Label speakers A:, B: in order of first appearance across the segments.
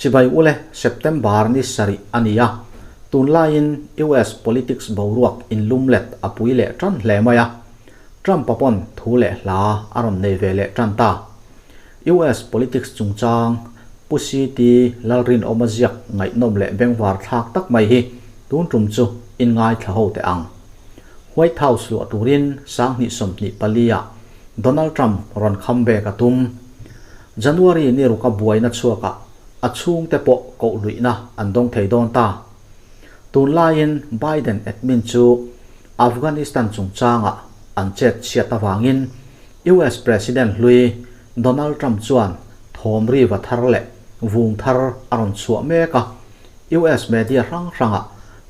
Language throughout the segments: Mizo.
A: Chibai ule September ni sarih a ni a, tunlaiin US politics boruak inlumlet a pui leh tan hle mai a, Trump-a pawn thu leh hla a rawn nei ve leh tan ta. US politics chungchang Pu CT Lalrinawma ziak ngaihnawm leh bengvar thlak tak mai hi tun tum chu inngaithla ho teh ang. White House luah turin 2024 ah Donald Trump rawn kham bek a tum. January ni ruka buaina chhuakah a chhungte pawh koh luihna an dawng thei dawn ta. Tunlaiin Biden admin chu Afghanistan chungchangah an chet chhiat avangin US President hlui Donald Trump chuan thawm riva thar leh vung thar a rawn chhuah mek a. US media hrang hrangah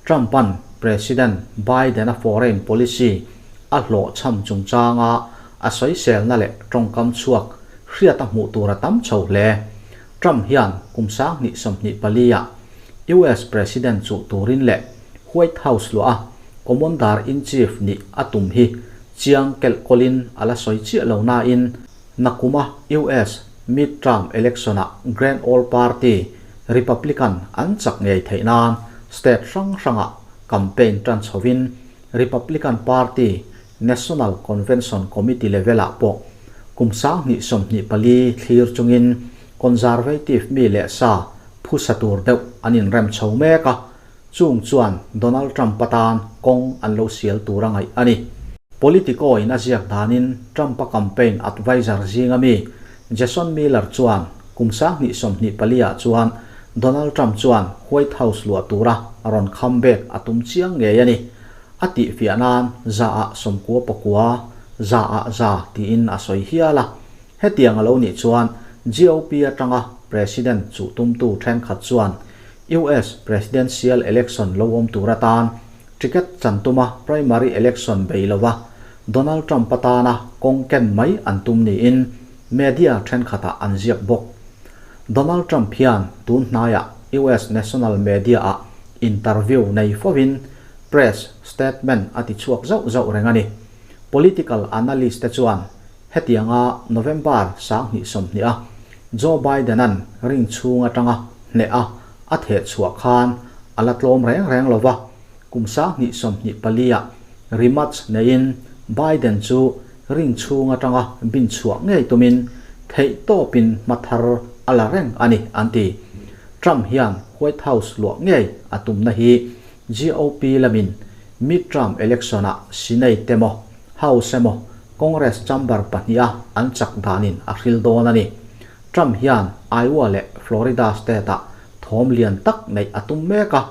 A: Trump-a'n President Biden-a foreign policy a hlawhchham chungchanga a sawiselna leh tawngkam chhuak hriat a hmuh tur a tam chho hle. Trump hian kum 2024 ah US President chuh turin leh White House luah a Commander-in-Chief nih a tum hi chiang kelh kawlin a la sawi chiah lo nain nakuma US midterm election-ah Grand Old Party Republican an chak ngei theih nan state hrang hrangah campaign tan chhovin Republican Party National Convention Committee level-ah pawh kum 2024 thlir chungin Conservative mi leh sa phusa tur deuh an inrem chho mek a, chung chuan Donald Trump atan kawng an lo sial tur a ngaih a ni. Politico in a ziak danin Trump-a campaign adviser zinga mi Jason Miller chuan kum 2024 ah chuan Donald Trump chuan White House luah tura rawn kham bek a tum chiang ngei a ni. A tihfiah nan za ah 99, 100% tiin a sawi hial a. Hetiang a lo nih chuan GOP atanga President chuh tumtu thenkhat chuan US Presidential Election lo awm tur atan ticket chan tuma primary election bei lova Donald Trump atana kawng ken mai an tum niin media thenkhatah an ziak bawk. Donald Trump hian tun hnaiah US national media ah interview nei fovin press statement a ti chhuak zauh zauh reng a ni. Political analyst te chuan hetianga November 2020 a Joe Biden-a'n ring chhung atanga hneh a a theh chhuah khan a la tlawm reng reng lova, kum 2024 ah rematch neiin Biden chu ring chhung atanga bin chhuah ngei tumin theih tawpin hma thar a la reng a ni an ti. Trump hian White House luah ngei a tumna hi GOP lamin midterm election-ah Senate emaw House emaw Congress chamber pahniha an chak danin a hril dawn a ni. Trump hian Iowa leh Florida state-ah thawm lian tak neih a tum mek a,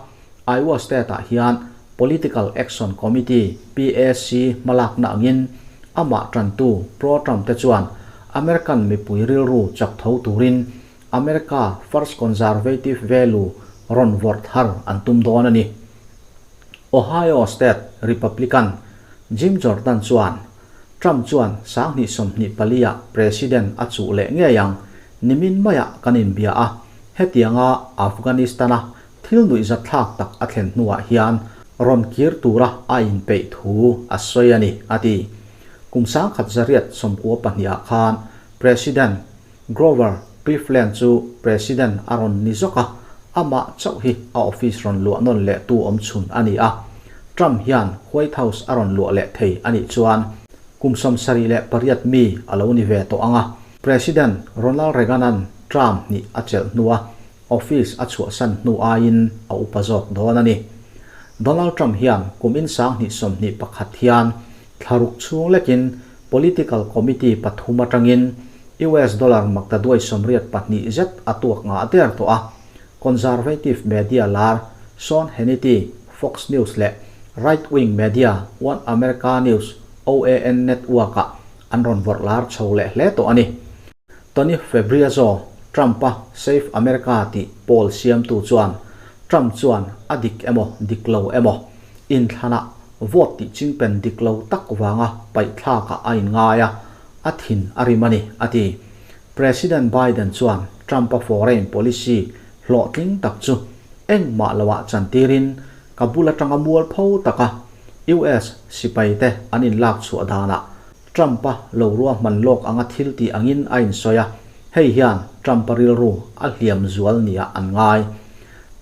A: Iowa state-ah hian Political Action Committee, PAC, hmalakna angin amah tantu pro-Trump te chuan American mipui rilru chak tho turin America First Conservative value rawn vawrh thar an tum dawn a ni. Ohio State Republican Jim Jordan chuan Trump chuan 2024 ah President a chuh leh ngei ang, nimin maiah kan inbia a, hetianga Afghanistan-a thil nuihzat thlak tak a thlen hnuah hian rawn kir tura a inpeih thu a sawi a ni, a ti. Kum 1992 ah khan President Grover Cleveland chu President a rawn ni zawk a, amah chauh hi a office rawn luah nawn leh tu awm chhun a ni a. Trump hian White House a rawn luah leh thei a nih chuan kum 78 mi a lo ni ve tawh ang a. President Ronald Reagan-a'n Trump nih a chelh hnua office a chhuahsan hnu aiin a upa zawk dawn a ni. Donald Trump hian kum in 2021 hian thlaruk chhung lekin political committee pathum atangin US dollar maktaduai 84 zet a tuak nga der tawh a. Conservative media lar Sean Hannity, Fox News leh right-wing media One America News, OAN, network-ah an rawn vawrh lar chho leh hle tawh a ni. Tony Fabrizio, Trump-a Save America tih pawl siamtu chuan Trump chuan a dik emaw dik lo emaw inthlanah vote tih chingpen dik lo tak vanga paihthlakah a inngai a, a thin a rim a ni, a ti. President Biden chuan Trump-a foreign policy hlawhtling tak chu engmah loah chantirin Kabul atanga mual pho taka US sipaite an inlak chhuah danah Trump-a lo ruahman lawk anga thil tih angin a insawi a, hei hian Trump-a rilru a hliam zual niah an ngai.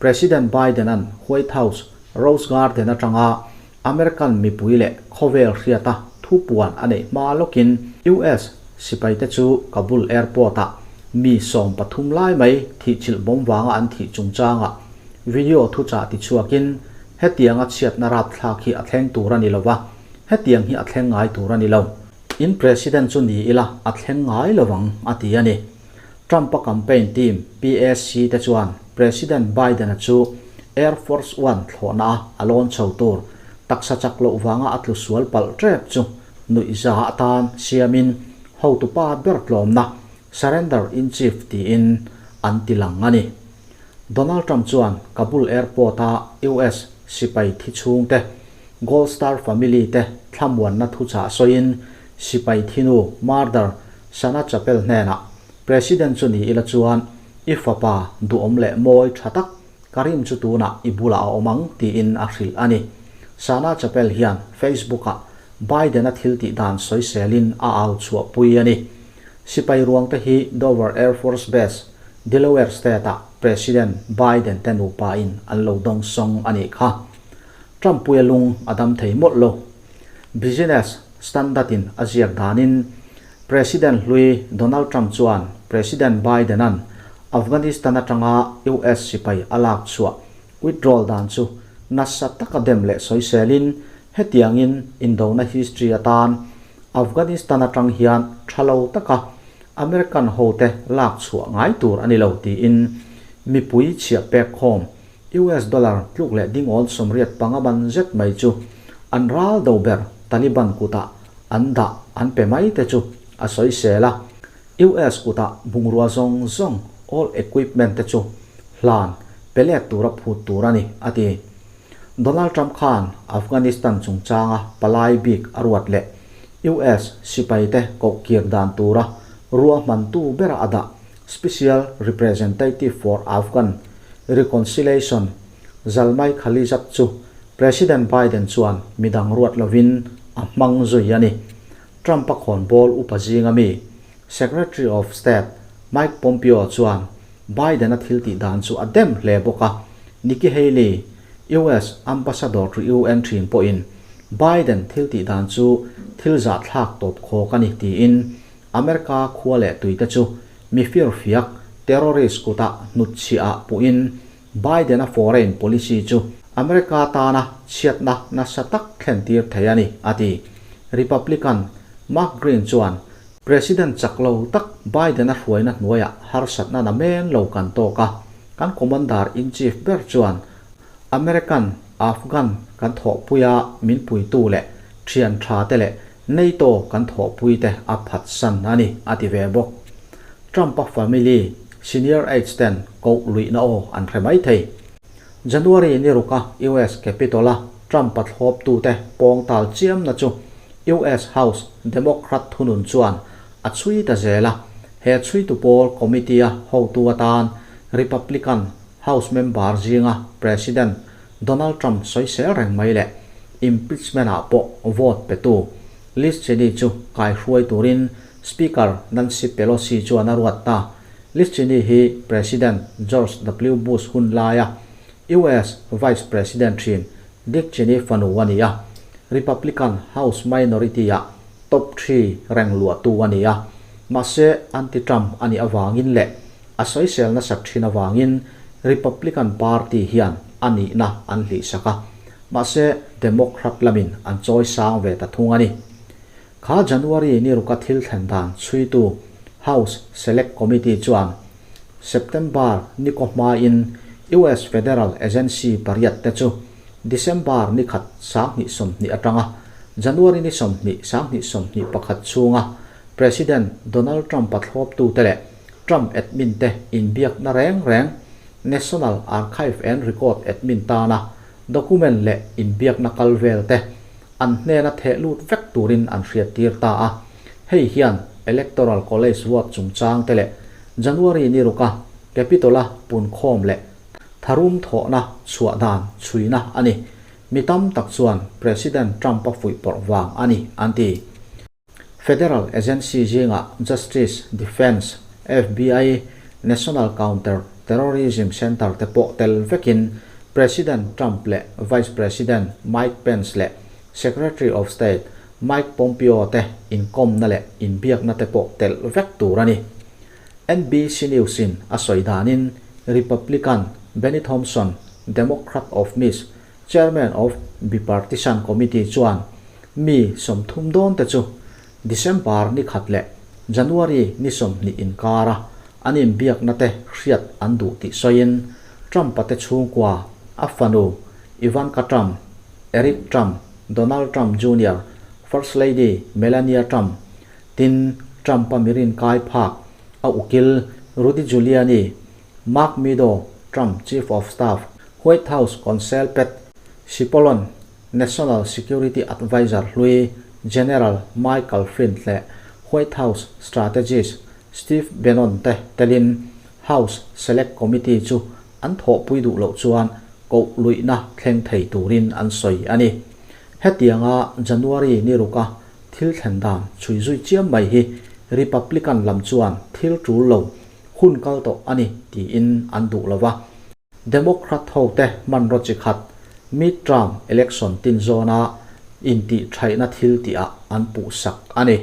A: President Biden-a'n White House Rose Garden atanga American mipui leh khawvel hriata thupuan a neih hma lawkin US sipaite chu Kabul Airport-ah mi 13 lai mai thihchilh bawm vanga an thih chungchangah video thuchah tichhuakin hetianga chhiatna rapthlak hi a thleng tur a ni lo va, hetiang hi a thleng ngai tur a ni lo. In President chu ni ila a thleng ngai lo ang, a ti a ni. Trump-a campaign team PAC te chuan President Biden-a chu Air Force One thlawhna a lawn chho tur taksa chak loh vanga a tlu sual palh tep chu nuihza atan siamin hotupa ber tlawmna Surrender in Chief tiin an ti lang a ni. Donald Trump chuan Kabul Airport-a US sipai thi chhungte Gold Star Family te thlamuanna thuchah sawiin sipai thinu murder Sana Chapel hnenah President chu ni ila chuan i fapa duhawm leh mawi tha tak Karim chu tunah i bulah a awm ang tiin a hrilh a ni. Sana Chapel hian Facebook-ah Biden-a thil tih dan sawiselin a au chhuahpui a ni. Sipai ruangte hi Dover Air Force Base, Delaware State-ah President Biden te nupa in an lo dawngsawng a nih kha. Trump puia lung a dam thei mawlh lo. Business Standard in a ziak danin President hlui Donald Trump chuan President Biden-a'n Afghanistan atanga US sipai a lak chhuah withdrawal dan chu nasa taka dem leh sawiselin hetiangin indona history atan Afghanistan atang hian tha lo taka American hote lak chhuah ngai tur a ni lo tiin mipui chhiah pek khawm US dollar tluk leh dingawl 85 man zet mai chu an ral do ber Taliban kutah an dah an pe mai te chu a sawisel a. US kutah bungrua zawng zawng, all equipment te chu hlan pe let tura phut tur a ni, a ti. Donald Trump khan Afghanistan chungchanga palai bik a ruat leh US sipaite kohkir dan tura ruahmantu bera a dah Special Representative for Afghan Reconciliation Zalmay Khalilzad chu President Biden chuan midang ruat lovin a hmang zui a ni. Trump-a khawnbawl upa zinga mi Secretary of State Mike Pompeo chuan Biden-a thil tih dan chu a dem hle bawk a, Nikki Haley, US Ambassador to UN thin pawhin Biden thil tih dan chu thil zahthlak tawp khawk a ni tiin America khua leh tuite chu mi firfiak, terrorist, kutah hnutchhiah puhin Biden-a foreign policy chu America tana chhiatna nasa tak thlentir thei a ni, a ti. Republican Mark Green chuan President chak lo tak Biden-a hruaina hnuaiah harsatna na men lo kan tawk a, kan commander-in-chief ber chuan American, Afghan kan thawhpuia min puitu leh thian tha te leh NATO kan thawhpui te a phatsan a ni, a ti ve bawk. Trump-a family, senior aides ten koh luihna aw an hre mai thei. January ni ruka US Capitol-a Trump-a thlawptute pawng tal chiamna chu US House Democrat thunun chuan a chhui ta zel a, he chhuitu pawl committee-a hotu atan Republican House member zinga President Donald Trump sawisel reng mai leh impeachment-ah pawh vote petu Liz Cheney chu kaihruai turin Speaker Nancy Pelosi chuan a ruat ta. Liz Cheney hi President George W. Bush hun laia US Vice President thin Dick Cheney fanu a ni a, Republican House minority-ah top three reng luahtu a ni a, mahse anti-Trump a nih avangin leh A sawisel nasat thin avangin Republican Party hian a nihna an hlihsak a, mahse Democrat lamin an chawi sang ve ta thung a ni. Kha January ni ruka thil thlen dan chhuitu House Select Committee chuan September ni kaw hmain US Federal Agency pariat te chu December ni khat 2020 atanga January ni 20 2021 chhunga President Donald Trump-a thlawptute leh Trump admin te inbiakna reng reng National Archive and Record admin tana document leh inbiakna kal vel te an hnena theh lut vek turin an hriattir ta a. Hei hian Electoral College vote chungchang te leh January ni ruka Capitol-a punkhawm leh tharum thawhna chhuah dan chhuina a ni. Mi tam tak chuan President Trump-a fuihpawrh vang a ni an ti. Federal agency zingah Justice, Defence, FBI, National Counter Terrorism Center te pawh tel vekin President Trump leh Vice President Mike Pence leh Secretary of State Mike Pompeo te inkawmna leh inbiakna te pawh telh vek tur a ni. NBC News in a sawi danin Republican Benny Thompson, Democrat of Miss, Chairman of Bipartisan Committee chuan mi 30 dawn te chu December ni khat leh January ni 20 inkara an inbiakna te hriat an duh tih sawiin Trump-a te chhungkua a fanu Ivanka Trump, Eric Trump, Donald Trump Junior, First Lady Melania Trump, tin Trump-a mirin kai phak a ukil Rudy Giuliani, Mark Meadow, Trump Chief of Staff, White House Counsel Pat Cipollone, National Security Advisor hlui General Michael Flynn leh White House Strategist Steve Bannon te telin House Select Committee chu an thawhpui duh loh chuan koh luihna thleng thei turin an sawi a ni. Hetianga January ni ruka thil thlen dan chhui zui chiam mai hi Republican lam chuan thil tul lo hun kal tawh a ni tiin an duh lo va. Democrat ho te hmanraw chi khat midterm election tin zawna intih thaihna thil tihah an puhsak a ni.